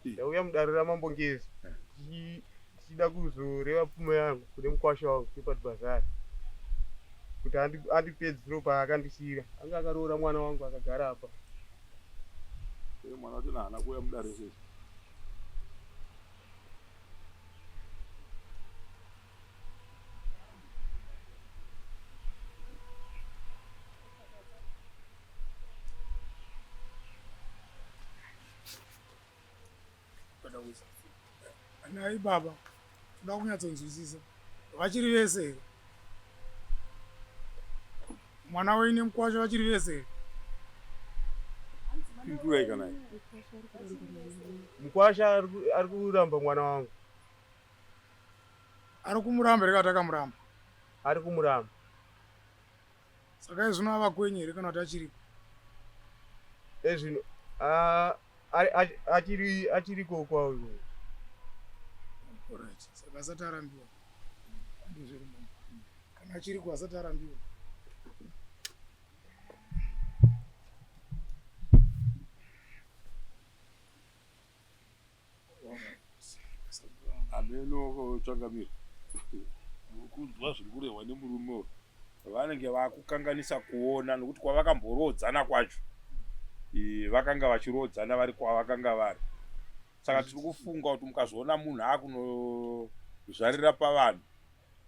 Ndauya mudare raMambo Ngezi ndichida kuzoreva pfuma yangu kune mukwasha wangu Shepherd Bazari kuti andipedzisiro paakandisiira. Anga akaroora mwana wangu akagara apa. Mwana wacho haana kuuya mudare sei? Nhai baba, toda kunyatsonzwisisa. Vachiri vese here? Mwana wenyu nemukwasha vachiri vese here? Pindurai kana mukwasha ari kuramba mwana wangu. Ari kumuramba here kana takamuramba? Ari kumuramba. Saka izvino ava kwenyu here kana kuti achiriko? Ezvino achiri achiriko kwawo ikoyo. Alright. Saka asati arambiwa. Ndizvo kana achiriko asati arambiwa. Hameno changamire kunzwa zviri kurehwa nemurume uyu vanenge vakukanganisa kuona nokuti kwavakamborodzana kwacho vakanga vachiroodzana vari kwavakanga vari saka tiri kufunga kuti mukazoona munhu akunozvarira pavanhu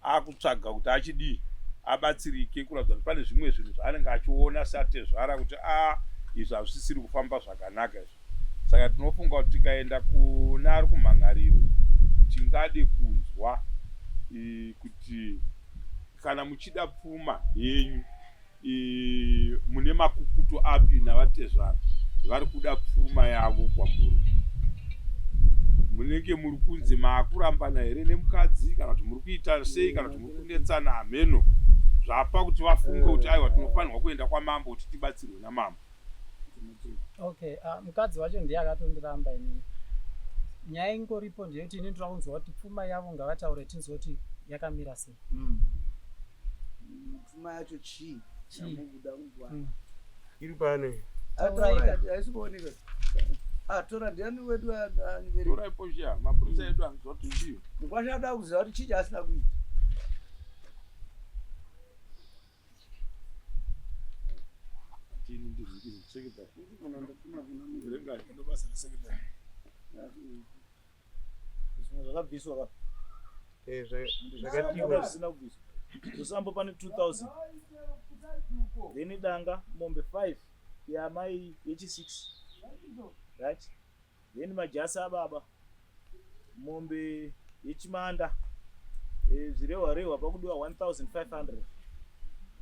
akutsvaga kuti achidii abatsirike kuratidza kuti pane zvimwe zvinhu zvaanenge achiona satezvara kuti a izvi hazvisisiri kufamba zvakanaka izvi saka tinofunga kuti tikaenda kuna ari kumhan'ariro tingade kunzwa e, kuti kana muchida pfuma yenyu E, mune makukutu api navatezvara vari kuda pfuma yavo kwamuri? Munenge muri kunzi maakurambana here nemukadzi kana kuti muri kuita sei kana kuti muri kunetsana hameno zvapa kuti vafunge kuti aiwa tinofanirwa kuenda kwamambo kuti tibatsirwe namambo. Okay, uh, mukadzi wacho ndiye akatondiramba inini. Nyaya ingoripo ndeyekuti ini ndinoda kunzwa kuti pfuma yavo ngavataure tinzwe kuti yakamira sei. Mm. Pfuma yacho chii? Chamukuda kunzwa. Mm. Iri pano. Haisi kuoneka. Ah, tora ndiani wedu anivereka. Tora iposha, mapurisa edu anoziva kuti chii. Mukwasha ada kuziva kuti chii chaasina kuita. Zvimwe zvakabviswa ka. Eh, zvakatiwa zvisina kubviswa. Rusambo pane 2000. Then danga mombe 5 yamai yechi 6. Right? Then majasi ababa mombe yechimanda eh, zvirehwa rehwa pakudiwa 1500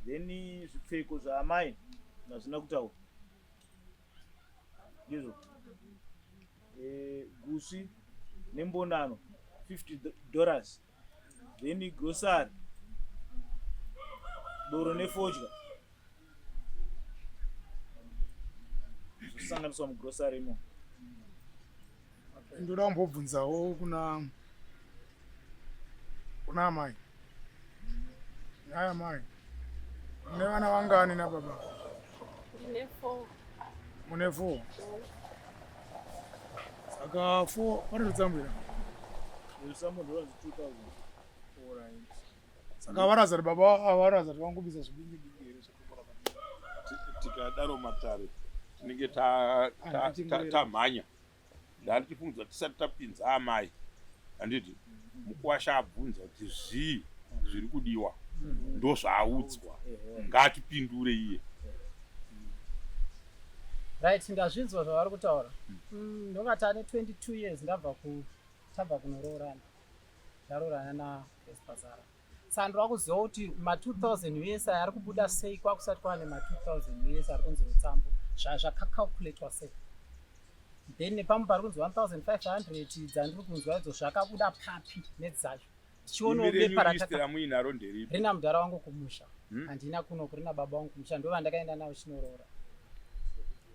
then zvipfeko zvaamai hazvina kutaura ndizvo eh, gusvi nembonano 50 dollars then grocery doro nefodya zvosanganiswa mugrocery imo ndoda kumbobvunzawo kuna kuna amai nhai amai mune vana vangani nababa Ndine four. mune four saka four pane rutsambwira rusambo ndorwanzi 2000 Alright. Saka varazari baba avarazari vangobisa zvibingi bingi here zvekukura Tikadaro matare tinenge tamhanya. Ndandichifungidzwa tisati tapinza amai handiti mukuwasha abvunza kuti zvii zviri kudiwa ndozvaaudzwa ngaatipindure iye. Right, ndazvinzwa zvavari kutaura. Mm, ndonga tane 22 years ndabva ku tabva kunoroorana. Ndaroorana na Espazara. Saka ndoda kuziva kuti ma 2000 us aya ari kubuda sei kwakusati kwaane ma 2000 us ari kunzi rutsambo zvakacalculatwa sei then nepamwe pari kunzi 1500 dzandiri kunzwa idzo zvakabuda papi nedzacho tichionawo bepa ratakamuinaro nderipi rina mudhara wangu kumusha hmm? handina kuno kurina baba wangu kumusha ndovandakaenda navo chinoroora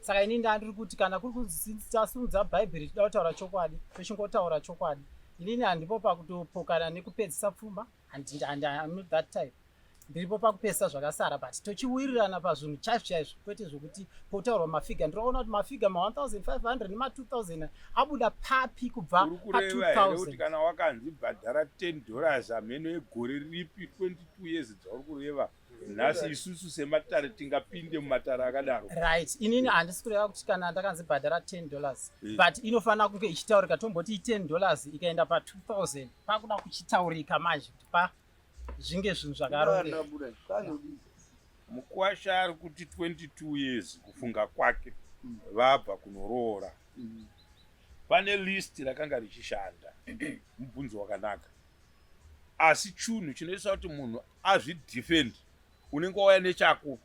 saka ini ndandiri kuti kana kuri kutasumudza bhaibheri tida kutaura chokwadi tochingotaura chokwadi inini handipo pakutopokana nekupedzisa pfuma I'm not that type. Ndiripo pakupesa zvakasara, but tochiwirirana pazvinhu chaizvo chaizvo, kwete zvokuti potaurwa mafiga. Ndinoona kuti mafiga ma1500 nema2000 abuda papi kubva Uri kureva here kuti pa2000? kana wakanzi bhadhara 10 dollars, hameno egore ripi, 22 years dzauri kureva nhasi, isusu sematare tingapinde mumatare akadaro? Right, inini handisi kureva kuti kana ndakanzi bhadhara $10, but inofanira kunge ichitaurika. Tomboti i$10 ikaenda pa2000, pakuda kuchitaurika manje kuti pa zvinge zvinhu zvakarongeka. Ndabuda kanodii? Mukwasha ari kuti 22 years kufunga kwake vabva kunoroora. Pane list rakanga richishanda. Mubvunzo wakanaka, asi chinhu chinoisa kuti munhu azvidefend, unenge wauya nechako,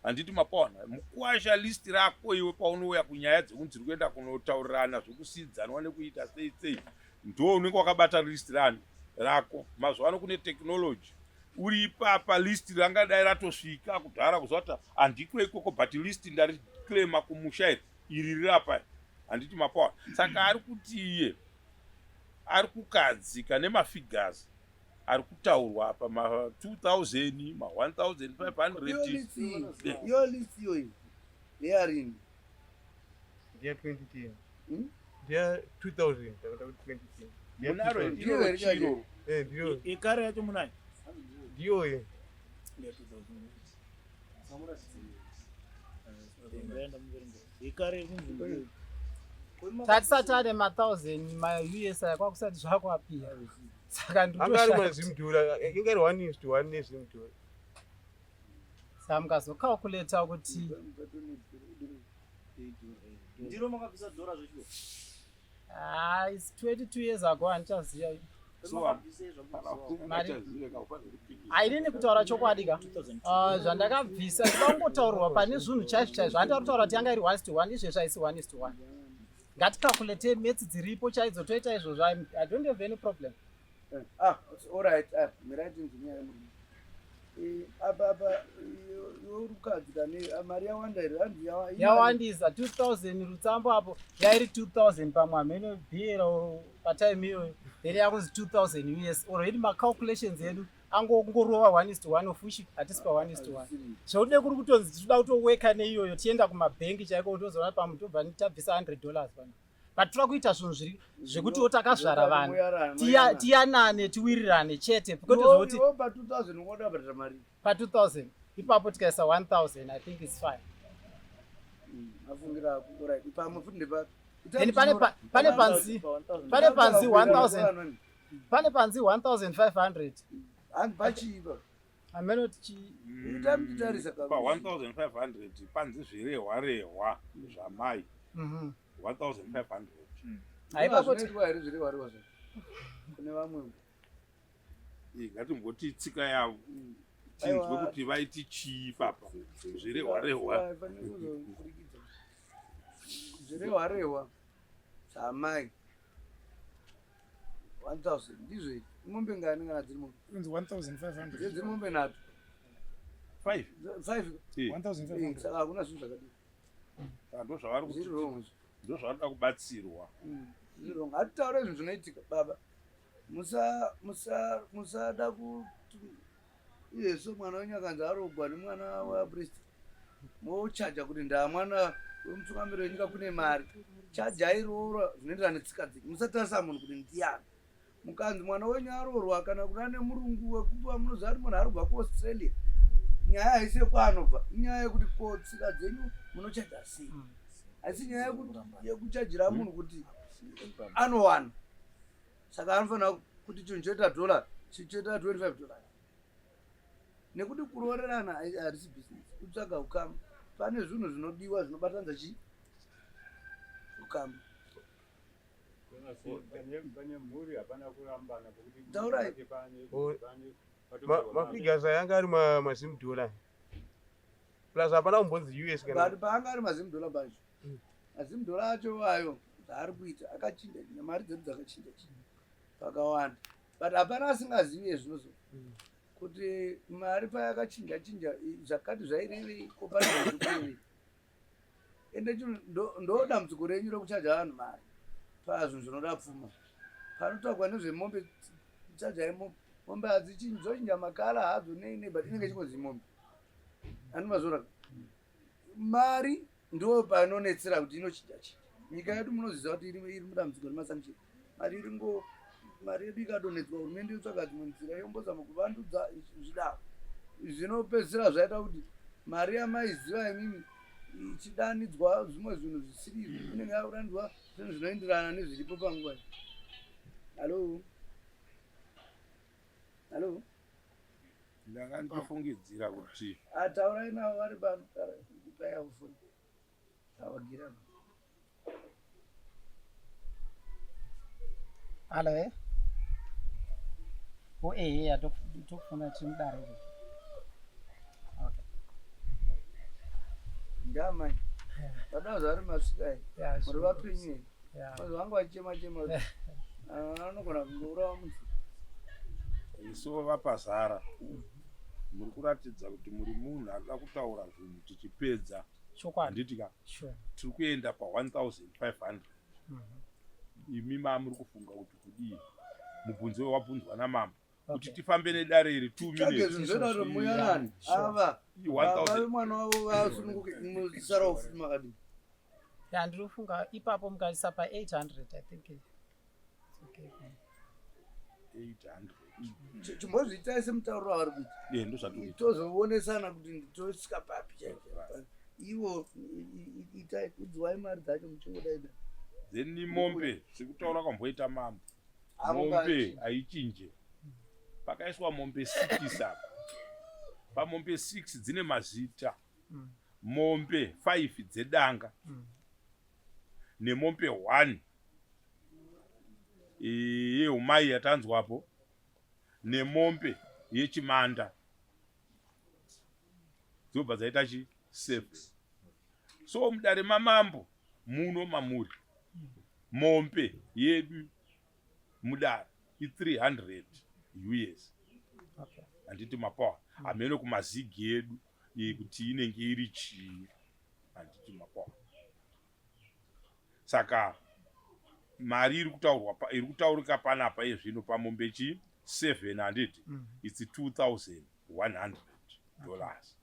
handiti? Mapaona mukwasha, list rako iwe paunouya kunyaya dzekunzi tiri kuenda kunotaurirana zvekusiyidzanwa nekuita sei sei, ndo unenge wakabata list rani rako. Mazuva ano kune technology, uri ipapa list rangadai ratosvika kudhara, kuziva kuti handiko ikoko, but list ndariclaima kumusha, iri iri rirapa, handiti? Mapaona, saka ari kuti iye ari kukadzika nemafigures ari kutaurwa apa, ma2000, ma1500. Iyo list iyi, iyo list iyoyi ndeyarini? Ndiya 2010. Hmm? Ndiya 2000, ndakaita kuti 2010. Ndiya Munaro 2000. Ndiyo iroro here chacho? chiro? Eh, ndiyo. Yekare yacho munayo? Ndiyoyo. Ya 2000. Ndaenda muverenge yekare kunzi ndiyo. Tatisati ane ma1000 maUS aya, kwakusati zvakwapira, saka Anga ari nditoshaya. mazimudhura, inga iri 1 is to 1 nezimudhura. Saka mukazocalculata kuti Ndiro makabvisa dhora zvechiwo? Ah, it's 22 years ago, handichaziva. So, Mari- Hainini kutaura chokwadi ka. Ah, zvandakabvisa ndingangotaurwa pane zvinhu chaizvo chaizvo. Handida kutaura kuti yanga iri 1 to 1, izvezvi haisi 1 is to 1. Ngaticalculate maths dziripo chaidzo, toita izvozvo. I don't have any problem. Ah, alright, ah, mirai tinzi nyaya yemurume. Apa iwe uri kukadzika mari yawanda here? Hanzi Yawandisa 2000 rutsambo apo yairi 2000 pamwe, hameno bhiyera patime iyoyo, then yakunzi 2000 US. Already macalculations edu angongorova 1 is to 1, of which hatisi pa 1 is to 1. Zvaude kuri kutonzi tinoda kutoweka neiyoyo, tienda kumabhengi chaiko, tozoona pamwe tobva tabvisa $100 pano, but toda kuita zvinhu zviri zvekutiwo takazvara vanhu. Tiyanane, tiwirirane chete, kwete zvokuti Iwe pa 2000 ungoda kubhadhara mari. Pa 2000 ipapo tikaisa 1000, I think it's fine. Afungira ako, alright, pamwe futi ndepapi? Then pane panzi 1000, pane panzi 1500. Hanzi pachiipa. Hameno tichi Ita muchitarisa ka. Pa 1500 panzi zvirehwa rehwa zvamai. 1500. Haipapo Zvinoitwa here zvirehwa zvacho kune vamwe? Ngatimboti tsika yavo, tinzwe Aiwa. kuti vaiti chii papa zvirehwa rehwa. Fanira kuzofurikidza zvirehwa rehwa zvamai 1000, ndizvo here? Imombe ngani kana dziri mombe? Inzi 1500. Dziri mombe nhatu. 5. 5. 1500. Saka hakuna zvinhu zvakadii. Ndo zvavari kuti Zviri wrong izvo. Ndo zvavari kubatsirwa. Zviri wrong. Hatitaure zvinhu zvinoitika, baba. Musada kuti iyeso mwana wenyu akanzi arogwa nemwana wapriest, mochaja kuti ndaa mwana wemutungamiri wenyika, kune mari. Chajai roora zvinoenderana netsika dzenyu. Musatarisa munhu kuti ndiani. Mukanzi mwana wenyu aroorwa kana kuna nemurungu wekupa, munoziva kuti munhu ari kubva kuAustralia, nyaya haisi yekwaanobva, inyaya yekuti ko tsika dzenyu munochaja sei. Haisi nyaya yekuchajira munhu kuti anowana, saka anofanira kuti chinhu choita dhola chichoita $25, nekuti kuroorerana harisi bhizinesi, kutsvaga ukama. Pane zvinhu zvinodiwa zvinobatanidza chi ukama. Pane mhuri hapana kurambana pokuti Taurai. Oh, mafigures aya anga ari mazimudhola, plus hapana kumbonzi US kana. But paanga ari mazimudhola pacho, mazimudhola acho ayo zvaari kuita akachinja chinja, mari dzedu dzakachinja chinja pakawanda, but hapana asingazivi zvinozo kuti mari payakachinja chinja zvakati zvairevei, ko pane zvikurevei. Ende chinhu ndo dambudziko renyu rekuchaja vanhu mari pazvinhu zvinoda pfuma. Panotaurwa nezvemombe, chajai mombe. Mombe hadzichinji, dzochinja makala hadzo nei nei, but inenge ichingonzi mombe. Andimazora mari ndo panonetsera kuti inochinja chinja. Nyika yedu munoziva kuti iri mudambudziko remasanction. Mari iri ngo mari yedu ikadonhedzwa hurumende yotsvaga dzimwe nzira yombozama kuvandudza zvidaro. Zvinopedzisira zvaita kuti mari yamaiziva imimi ichidanidzwa zvimwe zvinhu zvisiri izvo inenge yakudanidzwa zvinhu zvinoenderana nezviripo panguva iyi. Hallo? Hallo? Ndanga ndichifungidzira kuti Ataurai navo vari pano paya foni. Awagira. Alo eh? O eh eh tokufuna chimudare izvo. Okay. Ndamai. Baba zvari masvika here? Yeah, Muri vapenyu here? Yeah. Vanhu vanga vachichema chema kuti ah, anogona kungourawa munhu. Isu vapazara muri kuratidza kuti muri munhu anoda kutaura zvinhu tichipedza. Chokwadi. Handiti ka? Sure. Tiri kuenda pa 1500. Imi mamuri kufunga kuti kudii? Mubvunzo wabvunzwa namambo. Kuti tifambe nedare iri 2 Tsvage minutes. zvinhu zvoda kuti muyanani. Sure. Ava I baba 1000. vemwana wavo vasununguke musarawo futi makadii. Yeah, ndiri kufunga ipapo mukaisa pa 800 I think it's okay. 800. Chimbozviitai semutauriro wavari kuita. Eh, ndozvatiri. Tozoonesana kuti tosvika papi chaipo. Ivo itai udzwai mari dzacho muchingodaida. Then mombe sekutaura kwamboita mambo. Avo Mombe haichinje. Pakaiswa mombe 6 apa. Pamombe 6 dzine mazita. Mombe 5 dzedanga. Nemombe 1 yeumai yatanzwapo nemombe yechimanda dzobva dzaita chi 7. So mudare mamambo muno mamuri mombe yedu mudare i300 US. Okay. Handiti mapawa hameno kumazigi edu kuti inenge iri chii. Handiti mapawa. Saka mari iri kutaurwa iri kutaurika panapa yezvino pamombe chi 7 handiti it's 2100 dollars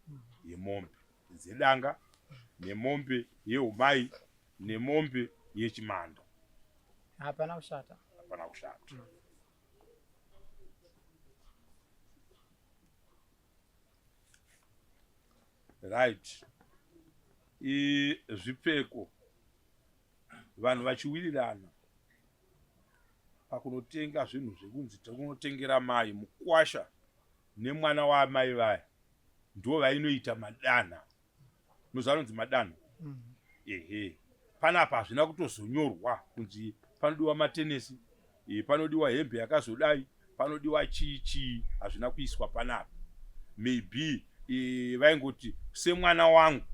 yemombe dzedanga nemombe yeumai nemombe yechimanda. Hapana kushata. Hapana kushata. Right. Zvipfeko vanhu vachiwirirana pakunotenga zvinhu zvekunzi tikunotengera mai mukwasha nemwana waamai vaya ndo vainoita madanha. Unoziva anonzi madanha? Ehe. Panapa hazvina kutozonyorwa kunzi panodiwa matenesi, panodiwa hembe yakazodai, panodiwa chii chii, hazvina kuiswa panapa. Maybe vaingoti semwana wangu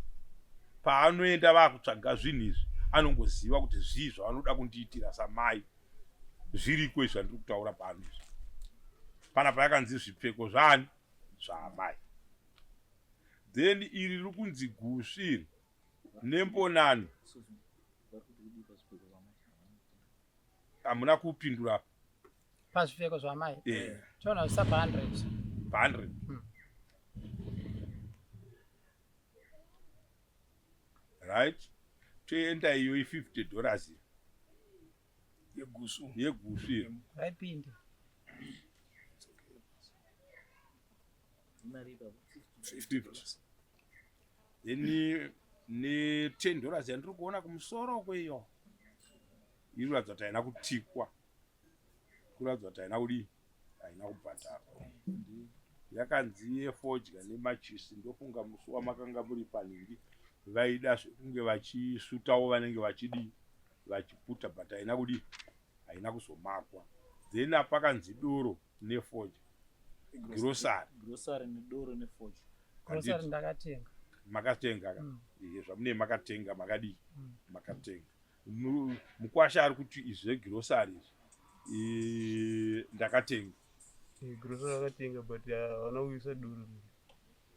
paanoenda vakutsvaga zvinhu izvi anongoziva kuti zvii zvavanoda kundiitira samai. Zviriko izvi zvandiri kutaura pano izvi. Panapa yakanzi zvipfeko zvaani? Zvaamai. Then iri riri kunzi gusvi iri nembonano. Hamuna kupindura apa. Pazvipfeko zvaamai. Toona zvisa pa 100. Pa 100. Right. Toenda iyo i 50 dollars. Yegusvu. Yegusvu iyo. Ngaipinde. 50. Then ne 10 dollars yandiri kuona kumusoro kweyo. Iri kuratidza kuti haina kutikwa. Kuratidza kuti haina kudii? Haina kubhadharwa. Yakanzi yefodya nemachisi ndofunga musi wamakanga muri panhingi vaida zvekunge vachisvutawo vanenge vachidii vachiputa but haina kudii haina kuzomakwa. Then apakanzi doro nefodya. Grocery. Grocery nedoro nefodya. Grocery ndakatenga. Makatenga ka? Zvamune makatenga makadii? Makatenga. Mukwasha ari kuti izvi zvegrocery izvi ndakatenga. Grocery akatenga but havana kuisa doro.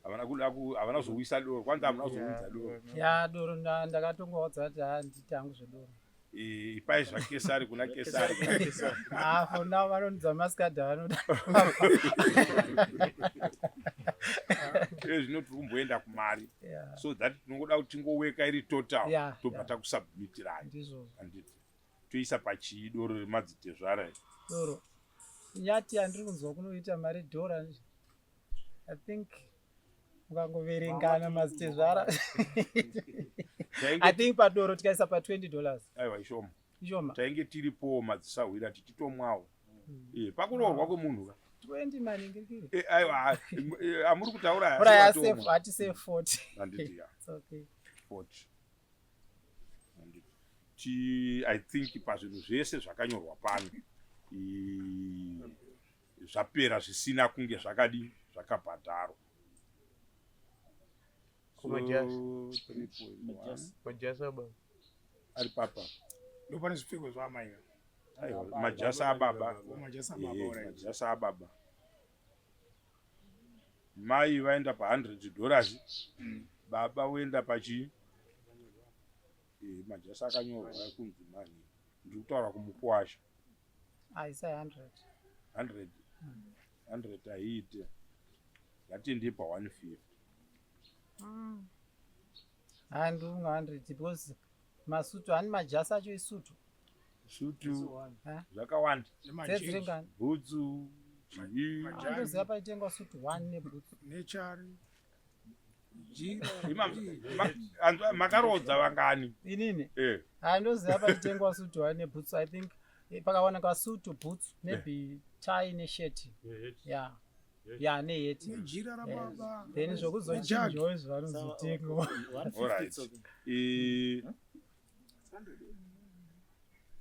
Havana kuda havana kuzouyisa doro. Kwanza havana kuzounza doro. Ya doro ndakatongovaudza kuti handiti hangu zvedoro. Ipai zvakesari kuna kesari. Ah, for now vanonidza maskadha vanoda. Iye zvino tiri kumboenda kumari Yeah. so that tinongoda kuti tingoweka iri total Yeah, tobva yeah. takusubmitirai. Ndizvozvo. Handiti toisa pachii doro remadzitezvara iri? Doro. Nyati yandiri kunzwa kunoita mari dhora. I think mukangoverengana mazitezvara. I think padoro tikaisa pa 20 dollars. Aiwa ishoma. Ishoma. Tainge tiripowo madzisahwira tichitomwawo. Pakuroorwa kwemunhu ka. 20 maningirikiri. Aiwa amuri kutaura Ora ya safe ati safe 40. Handiti ya. It's okay. 40. Handiti. Ti I think pazvinhu zvese zvakanyorwa pano zvapera zvisina kunge zvakadi zvakabhadharwa. Kumajasi. So, 3.1. Majasi ababa. Ari papa. Ndopane zvipfeko zvaamai. Aiwa, majasi ababa. Majasi ababa, Ehe, alright. majasi ababa. Mai vaenda pa 100 dollars. Baba voenda pachi majasi akanyorwa kunzi mani. Ndiri kutaura kumukwasha. Ah, isai 100. 100. 100 haiite. Ngatiende pa 150. Ah, ndiri 100 because masutu hani majasi acho isutu. Sutu Ha? zvakawanda. Dzedziri ngani? Bhutsu, chii. Ah, ndoziva paitengwa sutu 1 nebhutsu. Nechari. Jira. Makaroodza vangani? Inini? Ah, ndoziva paitengwa sutu 1 nebhutsu. I think pakawanikwa sutu, bhutsu, maybe tie neshirt. Yeah. Yeah, neheti. Nejira rababa. Then zvokuzochinjawo izvi vanozotengwa. Alright.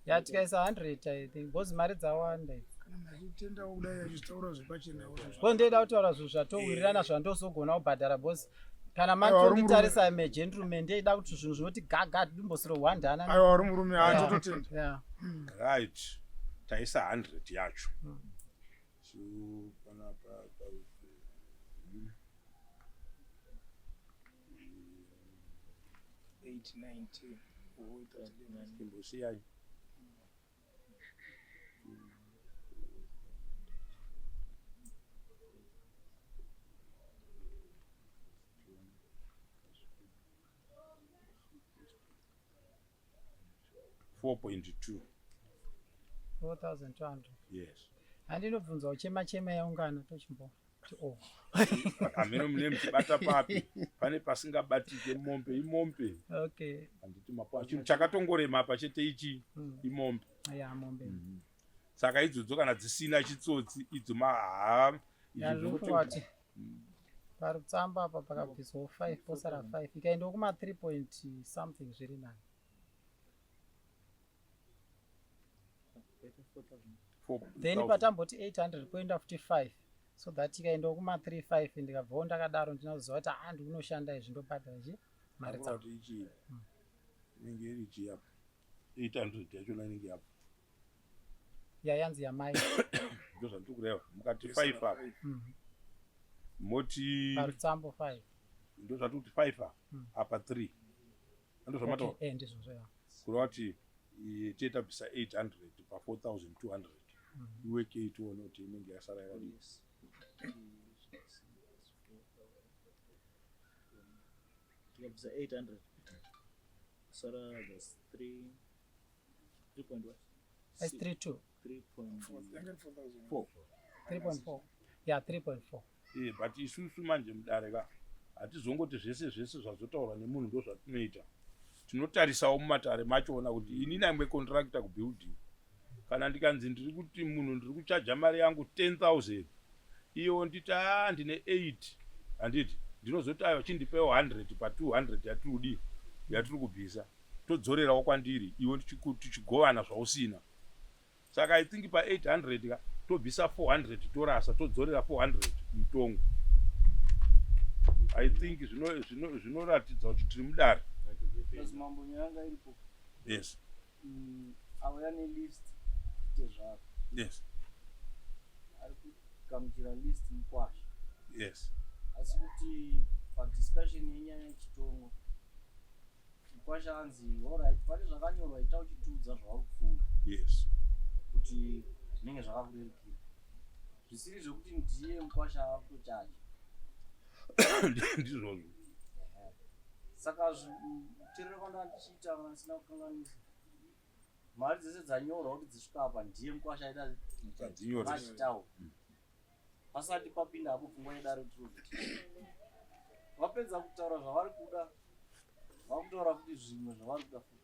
Ya tikaisa 100 I think because mari dzawanda idzi. Kana machitendawo kudai achitaura zvepachena. Ko ndoida kutaura zvinhu zvatowirirana zvandozogona kubhadhara because kana Aiwa, uri murume. matonditarisa ime gentleman ndeida kuti zvinhu zvinoti gaga dimbosiro hwandana. Aiwa, uri murume, Yeah. tototenda. Yeah. Right. Taisa 100 yacho. So panapa 8 9 10 11 imbosiyai. 4.2. 4200. Yes. Handinobvunzwa uchema chema yaungana tochimbo. Oh. Hameno mune muchibata papi pane pasingabatike mombe imombe. Okay. Handiti mapo chinhu chakatongorema apa chete ichi imombe. Yeah, mombe. Saka idzodzo kana dzisina chitsotsi idzo maha Ya ndinofunga kuti parutsamba apa pakabviswawo 5 posara 5 ikaendawo kuma 3 point something zviri nani. Then patamboti 800 poenda futi 5 so that ikaendawo kuma 35 ndikabvawo ndakadaro ndinoziva kuti ah ndikunoshanda izvi ndobhadhara chi mari dzangu. kuti ichi inenge iri chi apa 800 yachona inenge apa Ya yanzi yamai. Ndozvandiri kureva mukati 5 apa moti Parutsambo 5. Ndozvatiri kuti 5 apa apa 3 ndozvamataura. Okay, ndizvozvo ya. Kureva kuti tetabvisa 800 pa 4200 iweke tione kuti inenge yasara yakadii. Tikabvisa 800 sara that's 3 3 point what? That's 3.2. 3.4. 3.4. Yeah, 3.4. But isusu manje mudare ka hatizongoti zvese zvese zvazotaurwa nemunhu ndo zvatinoita. Tinotarisawo mumatare machoona kuti inini I'm a contractor kubuilding. Kana ndikanzi ndiri kuti munhu ndiri kuchaja mari yangu 10,000 iye nditi a ndine 8 handiti ndinozoti aiwa chindipewo 100 pa 200 yatiri yatiri kubvisa todzorerawo kwandiri iwe tichigovana zvausina. Saka I think pa 800 ka tobvisa 400 torasa todzorera 400 mutongo. I think zvinoratidza kuti tiri mudare. Mambo nyaya yanga iripo. Yes. Auya nelist tezvaro. Yes. Ari kugamuchira list mukwasha. Yes. Asi kuti padiscussion yenyaya yechitongo Mukwasha anzi alright, pane zvakanyorwa ita uchitiudza zvauri kufunga. Yes. Kuti zvinenge zvakakurerukira. Zvisiri zvekuti ndiye mukwasha akutochaja. Ndizvozvo. Saka kuteerera kwandanga ndichiita kana ndisina kukanganisa. Mari dzese dzanyorwa kuti dzisvika apa ndiye mukwasha aita achitaura. Pasati papinda hapo pfungwa yedare tiri vapedza kutaura zvavari kuda vakutaura futi zvimwe zvavari kuda futi.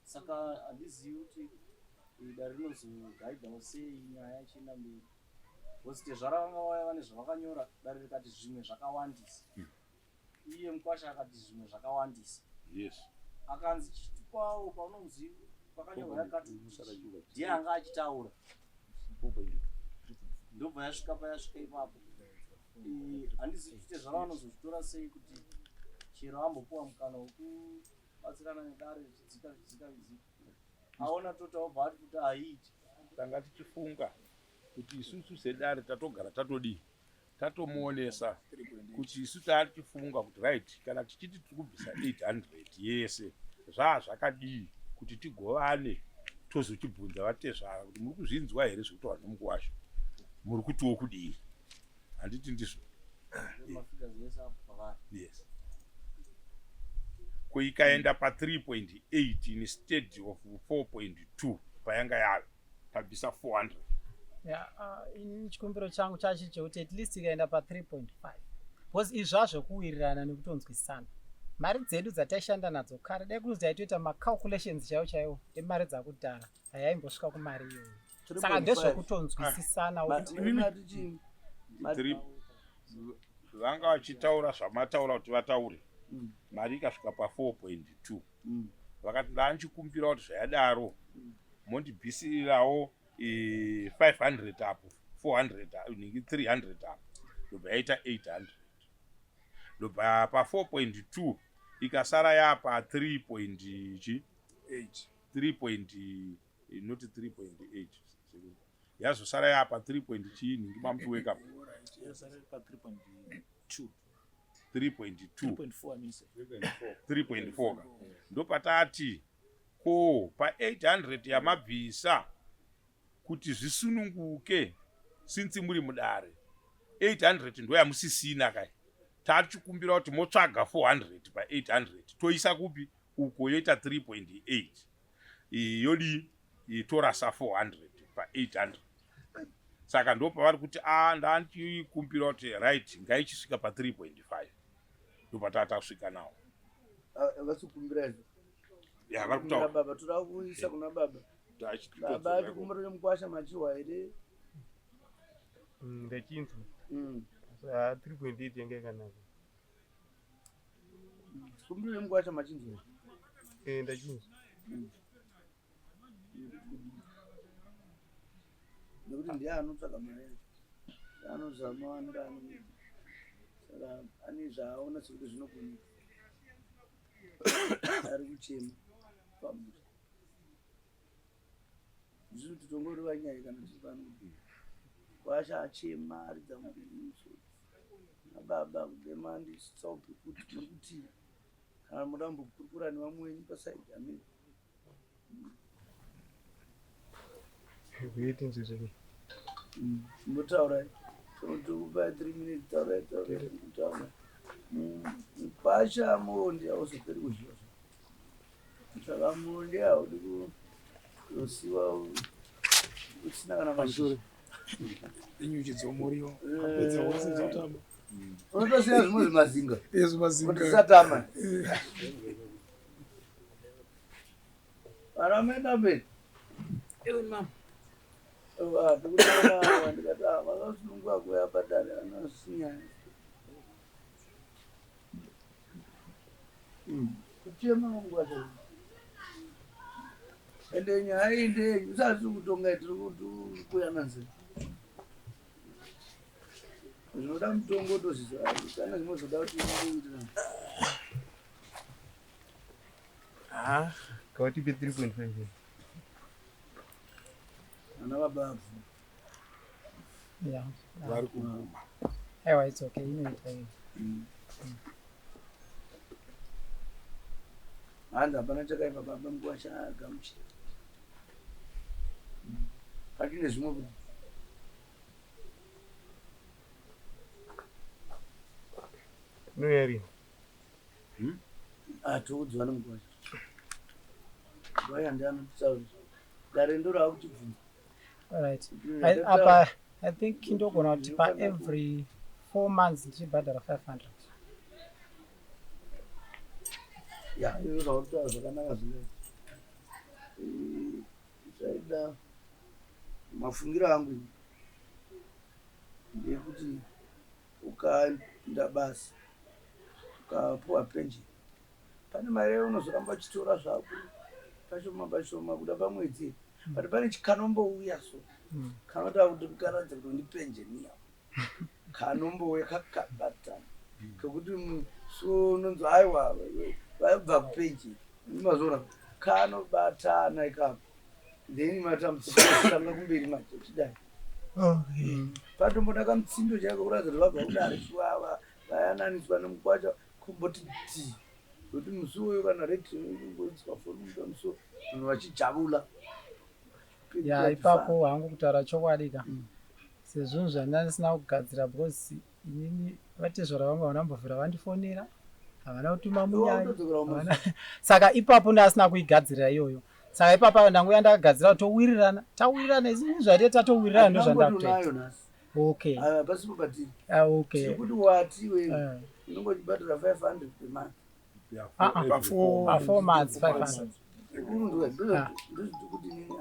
Saka handizivi kuti dare rinozogaidhawo sei nyaya ichienda mberi because tezvara vanga vauya vane zvavakanyora dare rikati zvimwe zvakawandisa. Iye mukwasha akati zvimwe zvakawandisa. Yes. Akanzi chitupawo paunonzi pakanyorwa yakati ndiye anga achitaura. Ndobva yasvika payasvika ipapo. Handizivi kuti tezvara vanozozvitora sei kuti chero ambopuwa mukana wekubatsirana nedare zvichidzika zvichidzika zvichidzika. Aona tota obva ati kuti haiiti. Tanga tichifunga kuti isusu sedare tatogara tatodii tatomuonesa kuti isu tatifunga kuti right kana tichiti tiri kubvisa 800 yese zvaa zvakadii kuti tigovane tozochibvunza vatezvara kuti muri kuzvinzwa here zvekutaura nomukuwasha muri kutiwo kudii handiti ndizvo yes ko ikaenda pa 3.8 instead of 4.2 payanga yave tabvisa 400. Yeah, ini chikumbiro changu chachi chekuti at least ikaenda pa 3.5 because izvi zvazvekuwirirana nekutonzwisisana mari dzedu dzataishanda nadzo kare dai kuzi taitoita macalculations chaiwo chaiwo emari dzakudhara hayaimbosvika kumari iyoyo saka ndezvekutonzwisisana vanga vachitaura zvamataura kuti vataure mari ikasvika pa 4.2 vakati ndanchikumbira kuti zvayadaro mondibvisirawo 500 apo 400 ningi 300 apo ndobva yaita 800 ndobva pa 4.2 ikasara yapa 3 point chi 3 point not 3.8 yazosara yapa 3 point chii ningi mamuti wake up 3.2 3.4 ndopatati ko pa 800 yamabvisa kuti zvisununguke since muri mudare 800 ndoyamusisina kai tatichikumbira kuti motsvaga 400 pa 800 toisa kupi uko yoita 3.8 yodii torasa 400 pa 800 saka ndopavari kuti a ndandikumbira kuti right ngaichisvika pa 3.5 ndopataa tasvika nawo. Vasikumbira izvo. Ya, vari kutaura. Baba toda kuisa kuna baba. Baba tikumbira mukwasha machiwa here? Ndachinzwa. 3.8 yanga yakanaka. Kumbira mukwasha machinzwa. Ndachinzwa. Nekuti ndiye anotsvaga mari yacho, anozama anoda anoita, saka ane zvaaona sekuti zvinokunika ari kuchema pamusha zvino titongoreva nyaya kana tiri pano kwasha achema aridza muviri musodzi nababa kudema ndisaupi kuti muri kutii kana muda kumbokurukura nevamwe wenyu pasaidi amen. Kuitinzwi. Mutaurai, tokupai 3 minutes, taurai, taurai, taurai. Mukwasha muondi hauzoperi kuzviva, saka muondi haudi kuzosiwa usina kana mashizha. Inyuchi dzomuriwo apedza wose dzotamba. Unotosiya zvimwe zvimazinga. Zvimazinga. Kuti zvisatama. Vana maenda mberi. Ewe mama. Ndikutaura ndikati vakasununguka kuuya padare anosinyaya kuchema nguva chaiyo ende nyaya iyi ndeyenyu usati kutonga tiri kuyana nzira zvinoda mutongo tozviziva kana zvinozoda kuti ingoitira. Ah, ngavatipe 3.5. Ana baba abvu. Yeah. Vari kubvuma. Aiwa, it's okay, inoita iyo. Hanzi hapana chakaipa baba mukwasha agamuchira. Pachine zvimwe kuti Inouya rini? Atoudzwa nemukwasha. Vaya ndianotaurisa. Dare ndoro akuchibvunza. Alright. Apa I think ndogona kuti pa every 4 months ndichibhadhara 500. Ya, izvo zvauri kutaura zvakanaka zvingaita. Zvaida mafungiro angu ini ndeyekuti ukaenda basa ukapuwa pension pane mari yaunozoramba uchitora zvako pashoma pashoma kuda pamwedzi but pane chikanombouya so kanoda kuti kukaradza kuti undipenjeniya kanombouya kakabatana kekuti so unonzi aiwa vaibva kupenjeni mazoona kanobatana ikako then matambudziko anotanga kumberi manje uchidai patomboda kamutsindo chaiko kuratidza kuti vabva kudare shuwa vayananiswa nemukwacha kumboti dhi kuti musi uyu kana redhiyo inongoiswa foni muda musi uyu vanhu vachijavula Ya ipapo hangu kutaura chokwadi ka sezvinhu zvandanga ndisina kugadzira because inini vatezvara vangu havana kumbobvira vandifonera havana kutuma munyai saka ipapo ndasina kuigadzirira iyoyo saka ipapo ndanguya ndakagadzira kuti towirirana tawirirana izini zvaite tatowirirana ndozvandakutoita okay ah, pasipo patiri ah, okay kuti wati we eh. unongochibhadhara 500 per month ah, ah, pa four months 500 ndozvikuti nini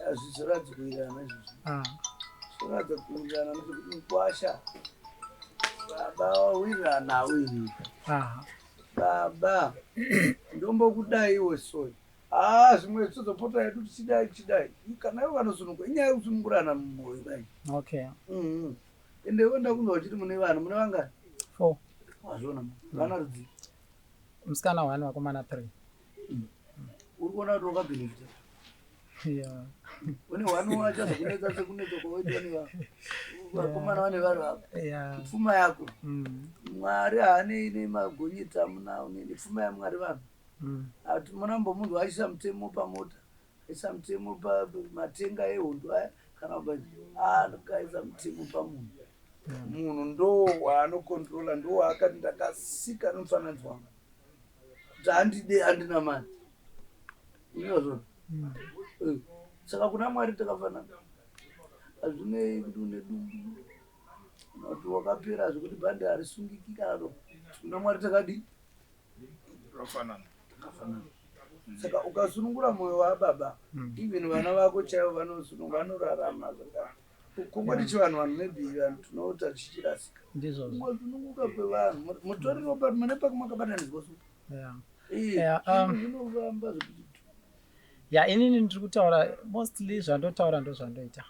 hazvizoratidzi kuwirirana izvozvo zvoratidza kuwirirana ndezvekuti mukwasha baba wawirirana awiriri baba ndombokudaiwo soyi haa zvimwe tozopota hedu tichidai tichidai kana ivo vanosununguka inyaya yekusunungurana mumwoyo kai okay mm-hmm. Ende iwe ndakunzwa uchiti mune vana, mune vangani? Four. Wazviona vana rudzii? Musikana one, vakomana three. Uri kuona kuti wakabhenefita? Yeah. Une one wachazokunetsa sekunetsa kwawaitwa nevakomana vane vari vako. Yeah. Pfuma yako. Mwari haanei nemagonyeti amunawo nepfuma yaMwari vanhu. Ati munambomunzwa achiisa mutemo pamota. Aisa mutemo pamatenga ehondo aya kana akaisa mutemo pamunhu. Munhu ndo waanokontrola ndo waakati ndakasika nomufananidzo wangu. Kuti handide handina mari. Unozvona? Eh, saka kuna Mwari takafanana. Hazvinei kuti une dumbu kana kuti wakapera zvekuti bhande harisungiki kana kuti kuna Mwari takadii? Takafanana. Takafanana. Saka ukasunungura moyo wababa even vana vako chaivo vanosununga vanorarama zvakare. Kungoti chivanhu vanhu maybe vanhu tinoita tichirasika. Ndizvozvo. Kungosununguka kwevanhu mutoriro but mune pakumakabatanidzwa so. Yeah. Eh, Yeah, zvinovamba zvekuti Ya inini ndiri kutaura mostly zvandotaura ndozvandoita.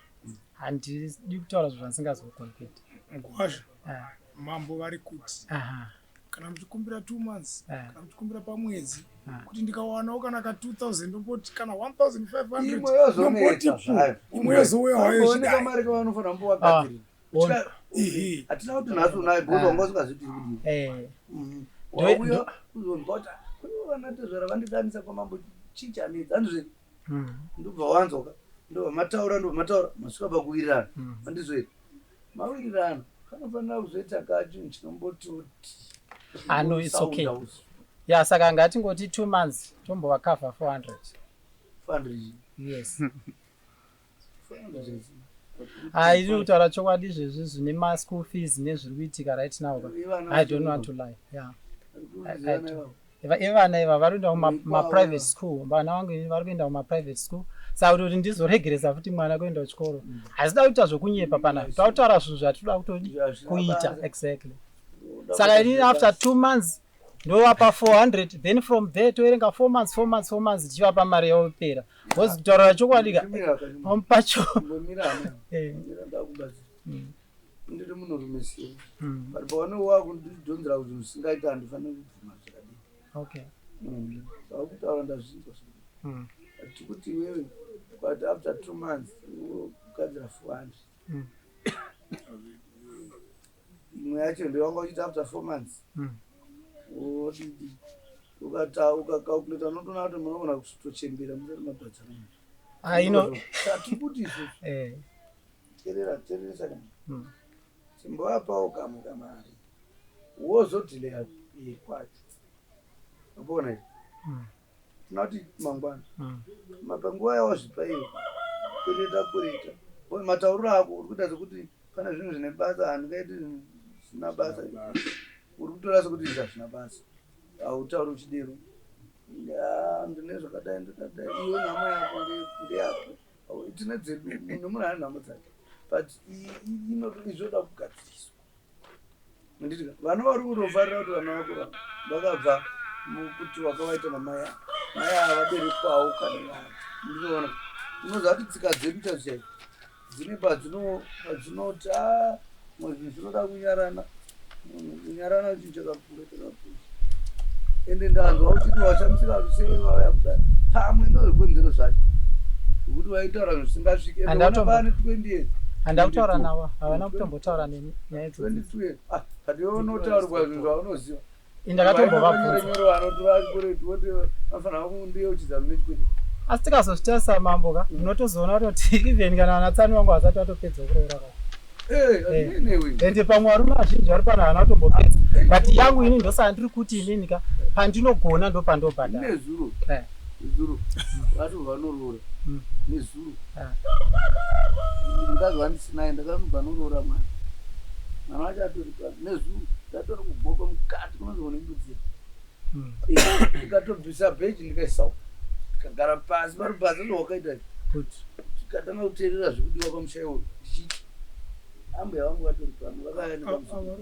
Handidi kutaura zvinhu zvandisingazogoni kuita. Mkwasha Ah, mambo vari kuti aha. kana muchikumbira 2 months Eh. kana muchikumbira pamwedzi Ah. kuti ndikawanawo kana ka 2000 ndomboti kana 1500 imwe yozonetsa ndomboti pu zvayo imwe yozouya hayo Pambooneka ichidai mari kavanofanira kumbovagadzirira On- Ihi. hatina kuti nhasi unayo because Ah. wanga usingazviti kudii Eh, wauya kuzonzwa kuti kune vana tezvara vandidanisa kwamambo chii chanetsa handizve ndobva wanzwa ndobva mataura ndobva mataura masvika pakuwirirana handizvo here mawirirana panofanira kuzoita kachinhu chinombototi Ah, no, it's okay. Ya saka ngatingoti 2 months tombova cover 400. 400 Yes. 400 Ah, iri kutaura chokwadi izvezvi zvine ma school fees nezviri kuitika right now. Ivana I don't want to lie. Yeah. Vari I kuziva Ivana iva vari kuenda Vari kuma private kwavo. school. Vana vangu ini vari kuenda kuma private school. Saka kuti ndizoregeresa futi mwana kuenda kuchikoro. Hazvida kuita zvokunyepa panapa. Tautaura zvinhu zvatinoda kutodi kuita exactly. Saka inini after 2 months ndovapa 400 then from there toerenga 4 months 4 months 4 months tichivapa mari yopera. Because kutaura chokwadi ka pacho. Eh. ndakubatsira ndiri munhurume sei but paune wakundidhonzera kuti zvisingaita handifaniri kubvuma zvakadii Okay. zvakutaura ndazvinzwa but kuti iwewe but after 2 months wogadzira 400 Imwe yacho ndeyawanga uchiita after 4 months. Wodidi ukata ukacalculata, unotoona kuti munogona kutochembera musati mabhadhara. Ah, ino Tiri kuti isusu, teerera, teereresa kana chimbovapawo kamwe kamari, wozodhileya mberi kwacho. Wapona here? Tina kuti mangwana panguva yawazvipa iwe, kwereta kwereta. Matauriro ako uri kuita sekuti pane zvinhu zvine basa. Handingaiti zvisina basa. Uri kutora sekuti izvi hazvina basa. Hautauri uchidero. Ya, ndine zvakadai, ndakadai. Iwe nhamo yako ndeyako. Tine dzedu, nemunhu ane nhamo dzake, but izvoda kugadziriswa. Handiti vana vari kutofarira kuti vana vako vakabva mukuti wakavaita namai ava, mai ava vaberekwawo kana vana. Ndinoona, unoziva kuti tsika dzedu chaidzo chaidzo dzine padzinoti a mwe zvinhu zvinoda kunyarana. Kunyarana chinhu chakakura, chakakura. Ende ndanzwa uchiti washamisika kuti sei vauya kudai. Pamwe ndo zvikonzero zvacho zvekuti vaitaura zvinhu zvisingasviki. Ende ona pane 20 years. Handina kutaura navo, havana kutombotaura neni nyaya idzodzo. 22 years. Ah, but iwe unotaurwa zvinhu zvaunoziva. Ndakatombovabvunza. Nyore vanotora chikwereti voti vanofanira kundiyeuchidza mune chikwereti. Asi tikazozvitarisa, mambo ka, unotozoona kutoti even kana vanatsani vangu vasati vatopedza kuroora ka. Eh, newe. Ende pamwe varume vazhinji vari pano havana kutombopedza, but yangu ini ndosaka ndiri kuti inini ka, pandinogona ndopandobhadhara. Nezuro. Nezuro vati vanoroora. Nezuro. Mukadzi wandisinaye, ndakanobva noroora mwana. Mwana wacho atori pano. Nezuro ndatori kubhoka mukati kunonzi kune mbudzi. Ndikatobvisa bheji, ndikaisa uko. Tikagara pasi pari pasi ndowakaita. Good. Tikatanga kuteerera zvekudiwa pamusha iwoyo, ndichiti ambuya vangu vatori pano, vakauya nepamusoro.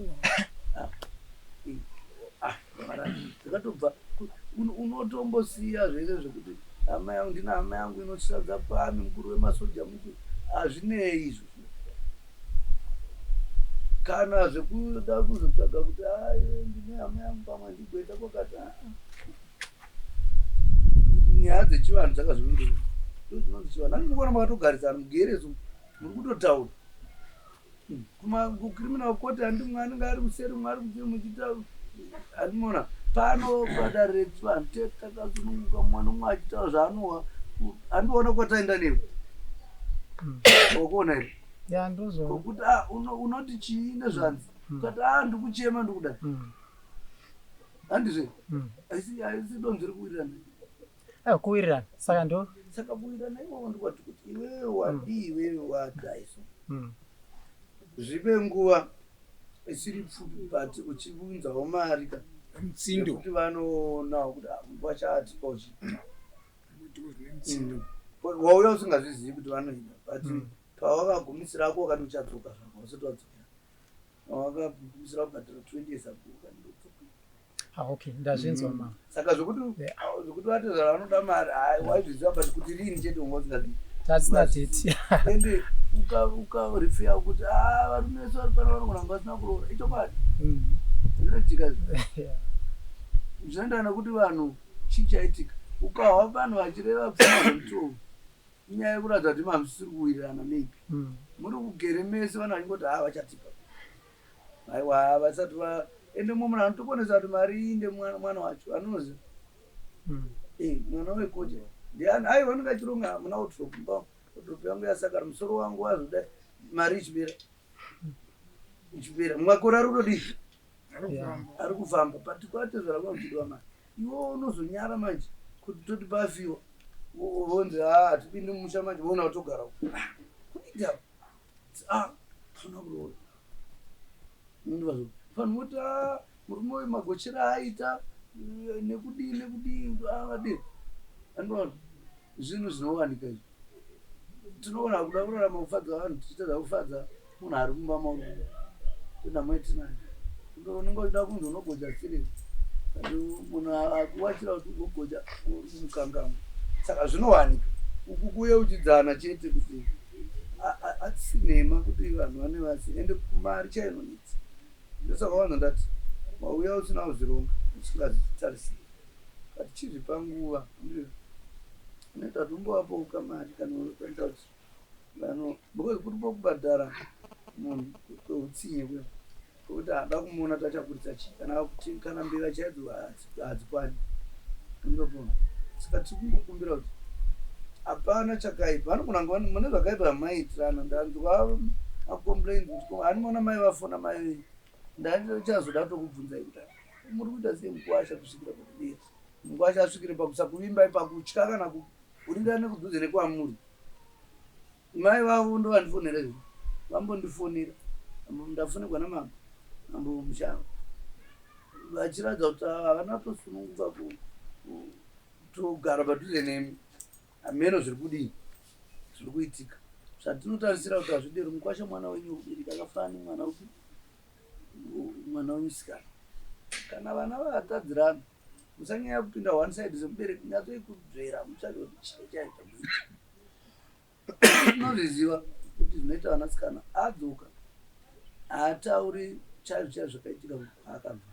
Ah, ndakatobva unotombosiya zvese zvekuti hama yangu, ndina hama yangu inosadza pano, mukuru wemasoja mukuru, hazvinei izvo. Kana zvekuda kuzotsvaga kuti ai, ndine hama yangu pamwe ndigweta kwakati. Ah, nyaya dzechivanhu dzakazvimirira, ndo chinonzi chivanhu. Ani mukuona makatogarisana mugerezo, muri kutotaura kucriminal court, handi mumwe anenge ari kuseri, mumwe ari kuseri, muchiita. Handimona pano padare rechivanhu takasununguka, mumwe nomumwe achitaura zvaanowa. Handiona kwataenda newe, wakuona here? Ya, ndozvo. Kokuti ah, unoti chii nezvanzi, ukati a ndikuchema, ndikudai, handizve? Haisi donzi rekuwirirana. Aiwa, kuwirirana saka ndo Saka kuwirirana iwowo ndikwati kuti iwewe wadii, iwewe wadaiso. Zvipe nguva isiri pfupi, but uchiunzawo mari ka. Mutsindo. Yekuti vanoonawo kuti ah, vachatipa uchi Mutsindo. Wauya usingazvizivi kuti vanoida, but pawakagumisirako wakati uchadzoka zvako, usati wadzokera wakagumisira kubhadhara 20 years ago, ukandodzoka. Ah, okay, ndazvinzwa, mama. Saka zvokuti vatezvara vanoda mari, hai, waizviziva, but kuti rini chete unga usingazivi. Tatisina date. Ende ukarifeya kuti a varume vese vari pano vanogona kunge vasina kuroora, ichokwadi. Zvinoitika izvi. Zvinoenderana nekuti vanhu chii chaitika. Ukahwa vanhu vachireva pfuma zvemutoo, inyaya yekuratidza kuti mamusiri kuwirirana. Maybe muri kugere mese, vanhu vachingoti ha, vachatipa. Aiwa, vasati va ende mumwe munhu anotokonesa kuti mari iyi nde mwana wacho anoziva. Eh, mwana wekocha ndiani? Aiwa, anenge achironga muna wardrobe mba, wardrobe yangu yasakara, musoro wangu wazodai, mari ichipera, ichipera, makore ari kutodii, ari kufamba, but kwatezvara kwa kuchidiwa mari. Iwe unozonyara manje kuti toti pafiwa, vonzi ha, hatipindi mumusha manje, voona kutogara uko. Ah, kuita ah, fana kuroora. Vanhu voti a murume uyu magochero aaita, nekudii nekudii, avadii. Andinoona zvinhu zvinowanika izvi. Tinoona kuda kurarama kufadza vanhu, tichitadza kufadza munhu ari mumba mauri. Nhamo yetinayo, unenge uchida kunzi unogocha siriri, munhu akuwachira kuti ugogocha uri kumukangamwa. Saka zvinowanika uku kuyeuchidzana chete kuti hatisi nhema kuti vanhu vane vasi. Ende kumari chainonetsa, ndosaka vanhu ndati wauya usina kuzvironga, usingazvitarisiri, but chizvipa nguva. Unoita kuti umbovapowo kamari kana unoita kuti vano, because kuripo kubhadhara munhu kweutsinye kwe. Kuti hada kumuona tachaburitsa chii kana kuti kana mbeva chaidzo hadzikwani. Ndopona. Saka tiri kungokumbira kuti hapana chakaipa. Anogona kunge mune zvakaipa zvamaiitirana. Ndanzwa macomplaints kuti ko handimaona mai vafona mai venyu. Ndachazoda kutokubvunzai kuti muri kuita sei mukwasha kusvikira pakudii. Mukwasha asvikire pakusakuvimbai pakutya kana kuhurira nekudhuze nekwamuri. Mai vavo ndovandifonera izvo vambondifonera ndafonegwa namambo mambo Mushava vachiratidza kuti havana kutosununguka kutogara padhuze nemi hameno zviri kudii zviri kuitika zvatinotarisira kuti hazvidero mukwasha mwana wenyu wekubereka akafanana nemwana upi mwana wemusikana kana vana vatadzirana musanyanya kupinda one side semubereki nyatsoikudzvera mutsvake kuti chii chaita kuita Tinozviziva kuti zvinoita vanasikana adzoka haatauri chaizvo chaizvo zvakaitika kwaakabva.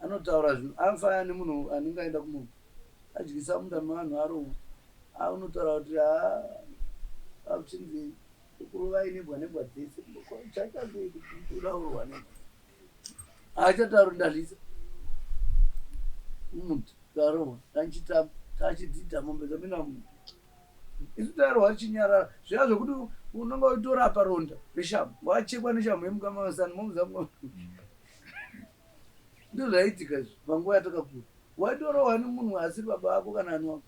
Anotaura zvinhu anofanana nemunhu anenge aenda kumombe adyisa munda mevanhu arohwa anotaura kuti haa akuchinzi kurovai nembwa nembwa dzese chaita sei kuti uda kurohwa nembwa haachatauri ndazviisa mumuti tarohwa tanchitamba tachidhidha mombe dzapinda mumuti Isu tairohwa tichinyarara zviya zvekuti unonga uchitorapa ronda reshamhu wachekwa neshamhu yemukamasani momuza ndozvaiitika izvi panguva yatakakura waitorohwa nemunhu asiri baba vako kana ani wako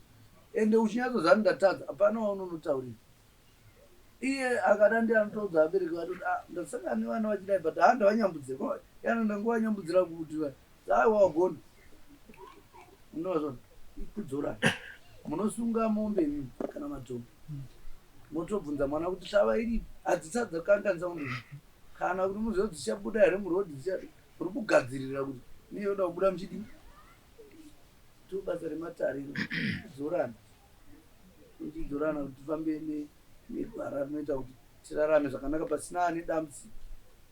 ende uchinyatsoziva kuti ndatadza hapana waunonotaurira iye akada ndiye anotoudza vabereki vake kuti ah, ndasangana nevana vachidai but haa ndavanyambudze yana ndanguvanyambudzira kuti aiwa wagona Munozvona ikudzora munosunga mombe imi kana madzombe motobvunza mwana kuti hlava iripi hadzisati dzakanganisa mombe kana kuti muziva kuti dzichabuda here muroad muri kugadzirira kuti niyoda kubuda muchidii to basa rematariro kudzorana tichidzorana kuti tifambe negwara rinoita kuti tirarame zvakanaka pasina ane dambudziko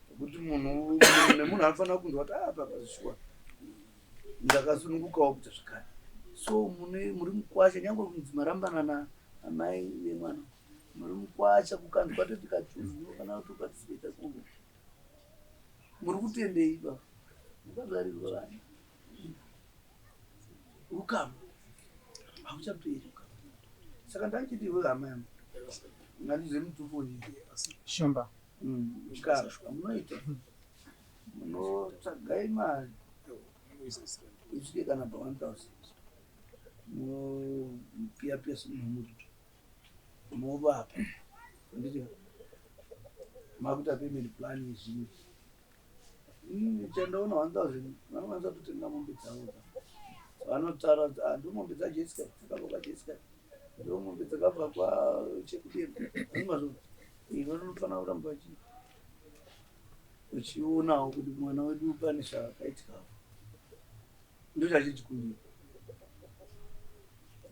rekuti munhu nemunhu anofanira kunzwa kuti apa ah, pazvishuwa Ndakasunungukawo kuita zvakare. So mune muri mukwasha nyangwe kunzi marambana na amai vemwana muri mukwasha kukanzi kwatoti kachuzi unofanira kuti uparticipate kumwe. Muri kutendei baba? Mukazvarirwa vana. Ukama hauchaperi ukama. Saka ndachiti iwe hama yangu ngatize mutupo iyi. Shumba. Ukama munoita munotsvagai mari isvike kana pa 1000 mopiya piya semunhu movapa handiti makuita payment plan yezvinhu ini chandaona 1000 vanokwanisa kutotenga mombe dzavo vanotaura kuti ah, ndo mombe dzaJessica dzakabva kwaJessica ndo mombe dzakabva kwachekudemba anozvo vanofanira kuramba vachi uchionawo kuti mwana wedu pane zvakaitikawo ndochachikumbira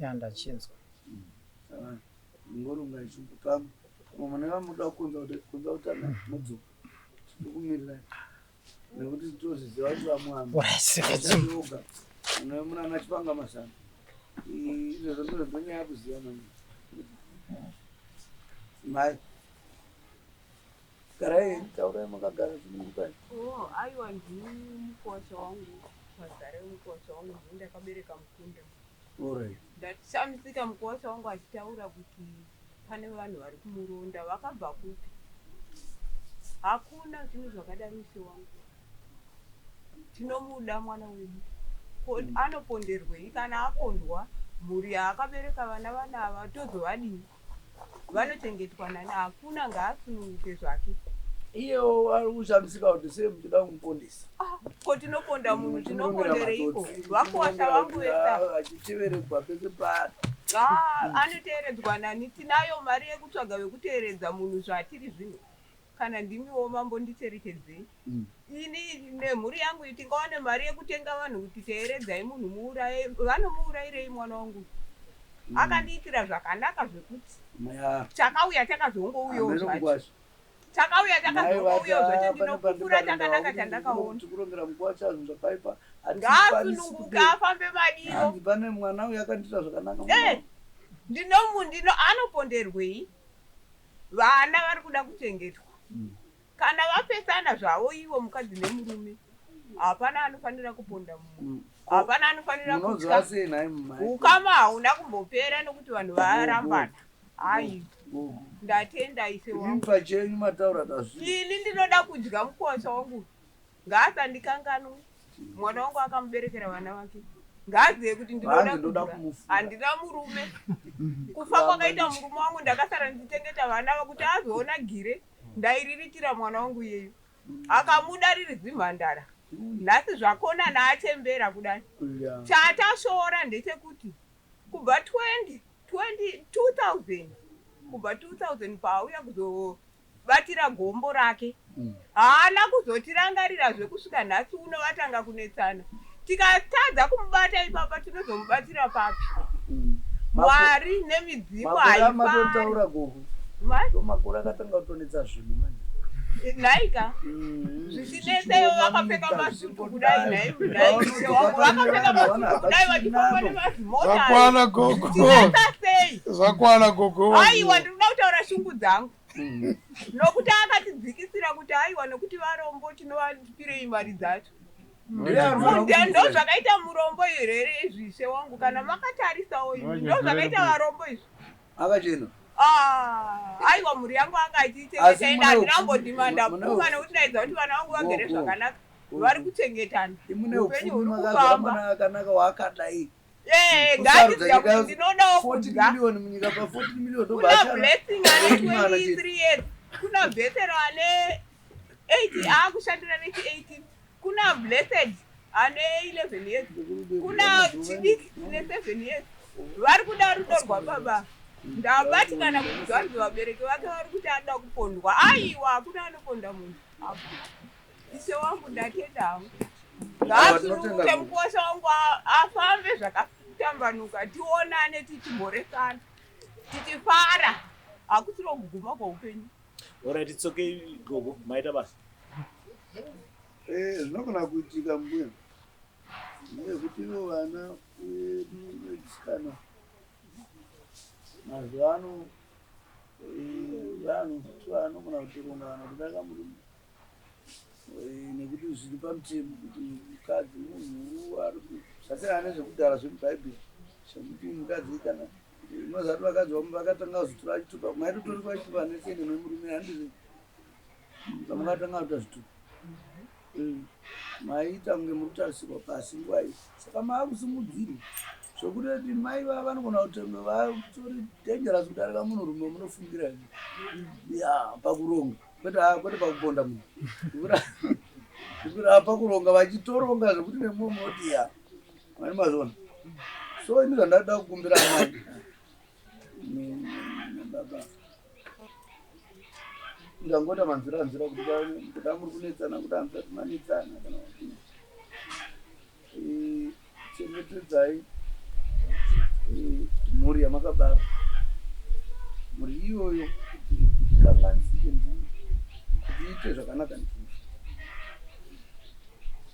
ya ndachinzwa ngorunga ichungu pamwe pamwe mune vamuda kukonza kuti konza kutanga modzoka tinokumirirai nekuti tozviziva kuti vamwe vanhuoga mune munana chipanga mazano izvozvo ndizvo ndonyanya kuziva mani mai Garai taurai makagara sunungukai. Oh, aiwa ndini mukwasha wangu pazare mukwasha wangu ndini ndakabereka mukunda. Alright. Ndashamisika mukwasha wangu achitaura kuti pane vanhu vari kumuronda vakabva kupi? Hakuna zvinhu zvakadaro ishe wangu. Tinomuda mwana wedu. Ko anoponderwei kana apondwa mhuri yaakabereka vana vana ava tozovadii? Vanochengetwa nani? Hakuna ngaasununguke zvake. Iyewo ari kushamisika kuti sei muchida kumupondesa. Ah, ko tinoponda munhu tinopondereiko? Vakuwasha vangu vese ava. Achiteveredzwa pese paari. Ah, anoteeredzwa nani? Tinayo mari yekutsvaga vekuteeredza munhu zvatiri zvino. Kana ndimiwo mambo ndicherechedzei. Ini nemhuri yangu iyi tingawane mari yekutenga vanhu kuti teeredzai munhu muuraye vanomuurairei mwana wangu akandiitira zvakanaka zvekuti chakauya chakazongouyawo zvacho chakauya chakazongouyawo zvacho ndinopupura chakanaka chandakaona kurongera mukwasha zvinhu zvakaipa ngaasununguke afambe madiro pane mwana uyu akandiitira zvakanaka eh, ndinomu ndino anoponderwei vana vari kuda kuchengetwa. Kana vapesana zvavo ivo mukadzi nemurume, hapana anofanira kuponda mumwe. Hapana anofanira Munoziva kutya. sei nhai mumai? Ukama hauna kumbopera nokuti vanhu varambana. Hayi, Gogo. ndatenda ise Imi wangu. pachenyu mataura tazvi. Ini ndinoda kudya mukwasha wangu. Ngaasandikanganwe. Mwana wangu akamuberekera vana vake. Ngaazive kuti ndinoda Hanzi ndoda kudya. kumufura. Handina murume. Kufa kwakaita murume wangu ndakasara ndichichengeta vana vakuti azoona gire. Ndairiritira mwana wangu iyeyu. Akamuda riri zimhandara. Nhasi zvakona naachembera kudai. Yeah. Chatashoora ndechekuti kubva 20 20 2000 kubva 2000 paauya kuzobatira gombo rake haana kuzotirangarira zvekusvika nhasi uno vatanga kunetsana. Tikatadza kumubata ipapa tinozomubatira papi? Mwari nemidzimu Makore haifari. amatotaura gogo. Ma- Ndo makore akatanga kutonetsa zvinhu manje. Nhaika zvichinetsa ivo vakapfeka masutu kudai nhai nhai vakapfeka masutu kudai vachifamba nemazimota. Zvakwana gogo. Chinetsa sei? Zvakwana gogo. Aiwa, ndinoda kutaura shungu dzangu nokuti akatidzikisira kuti aiwa, nokuti varombo tinovapirei mari dzacho. Ndo zvakaita murombo here izvi ishe wangu? Kana makatarisawo imi, ndo zvakaita varombo izvi. Akachena. Ah, aiwa, mhuri yangu anga Asi achiichengeta ende mune handina upfumi- kumbodhimanda mune pfuma upfumi- nekuti ndaidza kuti vana vangu vagere Gogo. zvakanaka, Gogo. vari kuchengetana, Imune upenyu upfumi huri makazara kufamba. mwana akanaka waakadai. Eh, Kusarudza ngatiziva nyika kuti ndinodawo 14 kudya. million munyika pa 14 million ndobva Kuna ashara. Blessing ane Mwana chete. 23 years, kuna Bethero ane 8 aakushandira nechi 18, kuna Blessed ane 11 years, kuna Chidiki ne 7 years. Vari kuda rudo rwababa. Ndabatikana kuti zvanzi vabereki vake vari kuti anoda kupondwa. Aiwa, hakuna anoponda munhu. Hakuna. Ishe wangu, ndatenda hangu. Ngaasununguke mukwasha wangu, afambe zvakatambanuka, tionane, tichimhoresana, tichifara. Hakusiro kuguma kweupenyu. Alright, it's okay gogo, maita basa. Eh, zvinogona kuitika mbuya ndeyekuti ivo vana vedu vechisikana mazuva ano eh, vanhu vanogona kutorongana kudarika murume. Eh, nekuti zviri pamutemo kuti mukadzi munhu ari zvasiyana nezvekudhara zvemubhaibheri zvekuti mukadzi kana unozati vakadzi vamwe vakatanga kuzotora chitupa, maitotorerwa chitupa nesende nemurume, handizvo? Pamakatanga kuita zvitupa maiita kunge muri kutarisirwa pasi nguva iyi, saka maakusimudzirwa zvokutoti mai vava vanogona kutonge vatori dangerous kudarika munhurume munofungira ya pakuronga, kwete kwete pakuponda munhu, ndikura pakuronga vachitoronga zvekuti nemumwe munoti ya mani mazona. So ini zvandada kukumbira mai nebaba, ndangoita manzira nzira kuti kuda muri kunetsana, kuda hamusati manetsana kana kuti eh, chengetedzai eh, mhuri yamakabara, mhuri iyoyo kuti ikanganisike ndimi, kuti iite zvakanaka ndimi,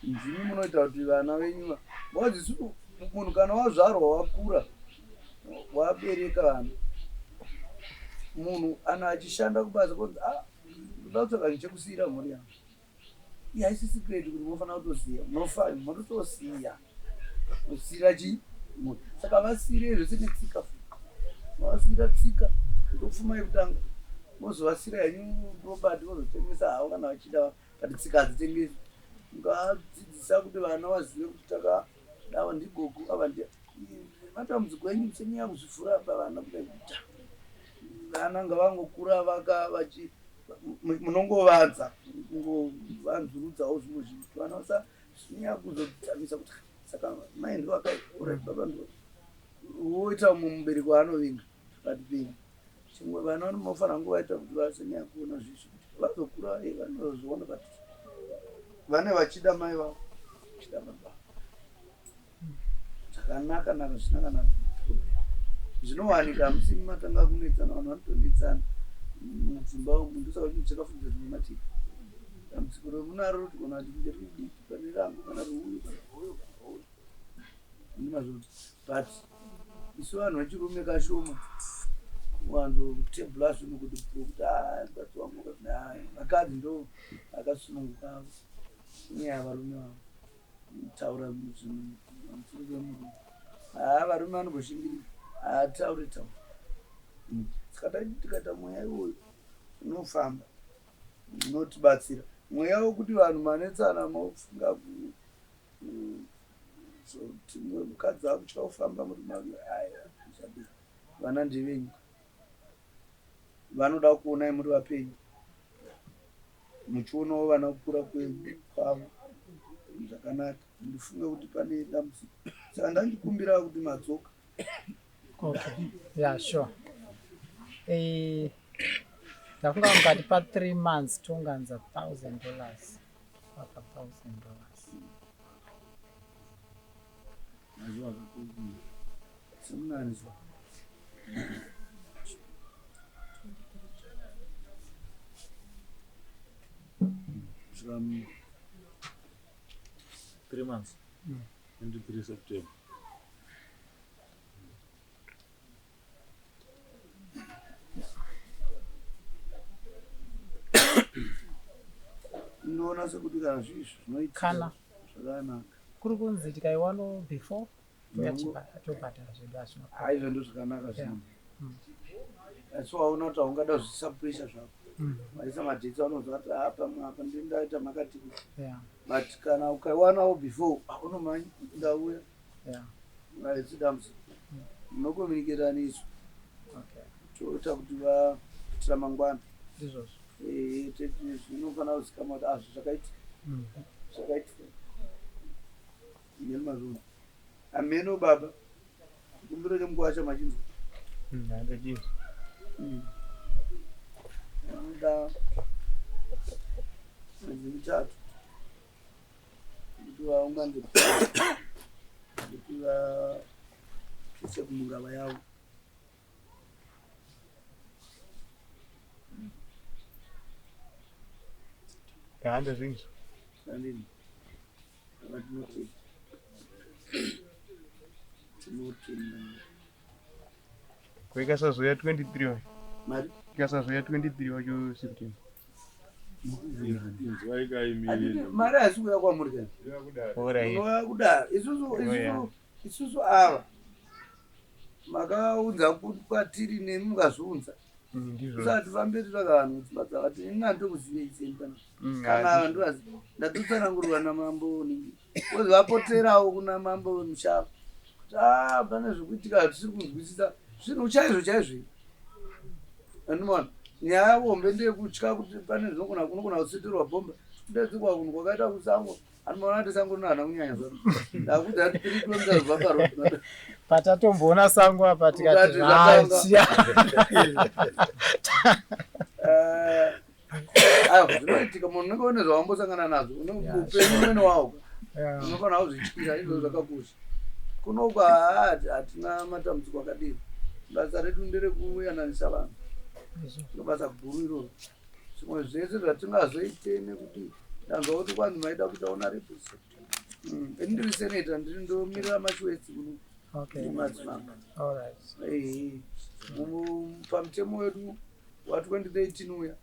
ndimi munoita kuti vana venyu because isusu munhu kana wazvarwa, wakura, wabereka vana, munhu ana achishanda kubasa konzi ah, ndoda kutsvaga chinhu chekusiyira mhuri yangu. Iye haisi secret kuti munofanira kutoziva, munofa munotosiya kusiyira chi mhuri. Saka vasiyirei zvese netsika futi, mavasiyira tsika ndopfuma yekutanga, mozovasiyira henyu property vozotengesa havo kana vachida, but tsika hadzitengeswi. Mukadzidzisa kuti vana vazive kuti takadava ndigogo ava ndi matambudziko enyu, musanyanya kuzvivhura pavana kudai kuita vana ngavangokura vaka vachi munongovadza kungovanzurudzawo zvimwe zvinhu kuti vana vasanyanya kuzodzamisa kuti saka mai ndo akaura, baba ndo woita mumwe mubereki waanovinga pakati penyu. Chimwe vana vanofanira kungovaita kuti vasanyanya kuona zvisvo kuti vazokura eh, vanozozviona, but vane vachida mai vavo, vachida baba zvakanaka naka zvisina kana zvinowanika. Hamusi matanga kunetsana, vanhu vanotonetsana mudzimba umu, ndosaka chinhu chakafungidza zvimwe matika dambudziko remunaro rigona kuti kunge riri diki pane rangu kana reuyu kana reuyu kana reuyu, ndimazvoti. But isu vanhu vechirume kashoma. Wanzotebhura zvinhu kuti kuti ah, mukadzi wangu ah, vakadzi ndo akasununguka avo inyaya varume vavo kutaura zvinhu pamusoro pemurume. Haa varume vanomboshingirira haataure taura. Mm. Saka taiti tikaita mweya iwoyo unofamba unotibatsira. Mweya wekuti vanhu manetsana mofunga kuzoti mukadzi akutya kufamba murume aya musadii. Vana ndevenyu vanoda kuonai muri vapenyu. Muchionawo vana kukura kwavo zvakanaka ndifunge kuti pane dambudziko saka ndandikumbira kuti madzoka. Okay yeah sure eh, ndafunga mukati pa 3 months tonganza $1000 papa $1000. Semunanzwa. From 3 months. 23 September. Ndoona sekuti kana zvii zvinoitika Kana. zvakanaka. Kuri kunzi tikaiwano before tobhadhara zvedu hazvina. Haizvo ndozvakanaka zvinhu. Asi waona kuti haungada kuzviisa pressure zvako. Waisa madates aunonzwa kuti apa apa ndini ndaita makati. But kana ukaiwanawo before unomhanya ndauya. Haisi dambudziko. Munokomuniketerana isu. Toita kuti vaitira mangwana. Ndizvozvo. Zvinofanira kuzikamwa kuti azvo zvakaitika. Zvakaitika. Nemazvo. Ameno baba. Kumbiro chemukwasha machinzwa. Ndachinzwa. Anoda mwedzi mitatu kuti vaunganidze kuti vaise kumungava yavo. Ndazvinzwa. Andini. Saka tinotenda. Tinotenda. Ko ikasazoya 23 wacho? Mari? Ikasazoya 23 wacho September. Inzwai kaimiri. Mari haisi kuuya kwamuri kana. Alright. Unouya kudaro. Isusu isusu isusu ava makaunza kwatiri nemi mukazviunza. Ndizvo. Usati fambe titsvaga vanhu kudzimba dzavati ini handitokuzive iseni pana. Kana ava ndovazi ndatotsanangurwa namambo ningi. Kozi vapoterawo kuna mambo Mushava. Kuti ah pane zvikuitika zvatisiri kunzwisisa. Zvinhu chaizvo chaizvo. Andimona. Nyaya hombe ndeyekutya kuti pane zvinogona kunogona kuseterwa bhomba. Kudaidzirwa kunhu kwakaita kusango. Andimona kuti sango rino hana kunyanya zvaro. Ndakudza kuti 3 kilometers kubva paroad. Patatomboona sango apa tikati Ukati zvatanga. zvachiya. Aiwa zvinoitika munhu unenge une zvawambosangana nazvo upenyu umene wawo unofanira kuzvityira izvo zvakakosha. Kunoku hatina matambudziko akadini. Basa redu nderekuyananisa vanhu. Ndobasa guru iroro. Zvimwe zvese zvatingazoite nekuti ndanzwa kuti kwanzi maida kuita honorable. Ini ndiri senator ndiri ndomirira machiwetsi kuno. Okay. Madzimambo. All right. Pamutemo wedu wa 2013 uya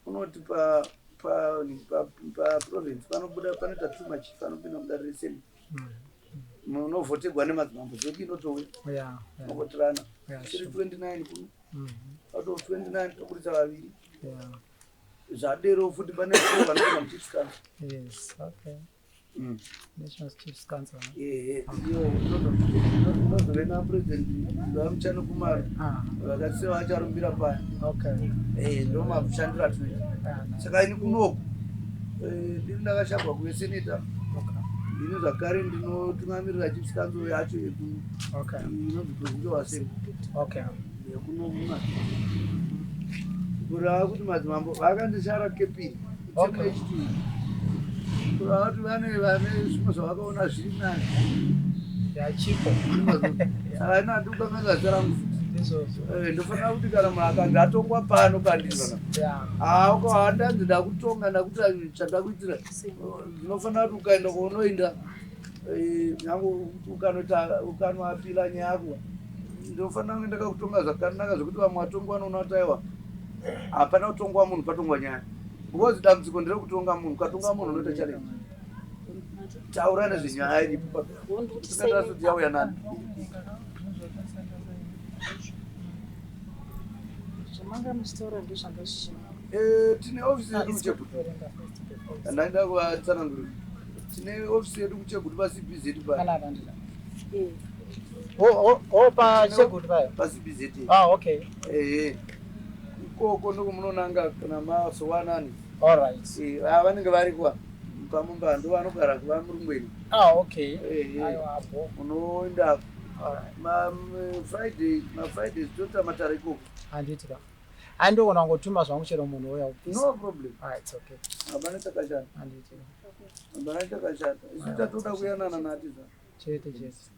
unoti pa province panobuda panoita two machief anopinda mudare resenate. Munovhotegwa nemadzimambo zeki inotouya. Novoterana. Tiri 29 kuno. Out of 29 toburitsa vaviri. Zvadero futi pane four vanopinda muchiefs council. Yes, okay. National Chiefs Council. Ehe, iyo inozove napresident vaMuchano Kumari vakati vacharumbira paya. Okay. Ndo mashandiro atinoita. Saka ini kunoku ndini ndakashagwa kuve senator. Ndini zvakare ndinotungamirira Chiefs Council yacho yeku inonzi Provincial Assembly. Yekuno kureva kuti madzimambo vakandishara kepiri. Kureva kuti vane vane zvimwe zvavakaona zviri nani. Yachipo. Saka ini handiri kukanganisa zita rangu futi. Ndizvozvo. Ndofanira kuti kana munhu akanzi atongwa pano pandiri pana. Handanzi ndakutonga ndakuita chandakuitira. Ndinofanira kuti ukaenda kwaunoenda nyange ukanoita ukanoapila nyaya yako Ndofanira kunge ndakakutonga zvakanaka zvekuti vamwe vatongi vanoona kuti aiwa hapana kutongwa munhu patongwa nyaya. Because dambudziko nderekutonga munhu, ukatonga munhu unoita challenge. Taura nezvenyaya iripo patisingati yauya nani. Zvamanga muchitaura ndozvanga zvichina. Eh, tine ofisi yedu kuChegutu. Ndaida kuvatsanangurira. Tine ofisi yedu kuChegutu paCBZ pa. Oh, oh, oh, pa Chegutu payo. Pa CBZ. Ah, okay. Eh. Ikoko ndiko munonanga kana mazowanani. All right. Eh, ah, vanenge vari kwa pamumba ndo vanogara kuva murungweni. Ah, okay. Eh, Aiwa, apo. Unoenda All right. ma Friday, ma Fridays toita matare ikoko. Handiti ka. Andogona kungotuma zvangu chero munhu ouya kupisa. No problem. Ah, it's okay. Hapana chakashata. Handiti ka. Hapana chakashata. Isu tatoda kuyanana nati zva. Chete chete.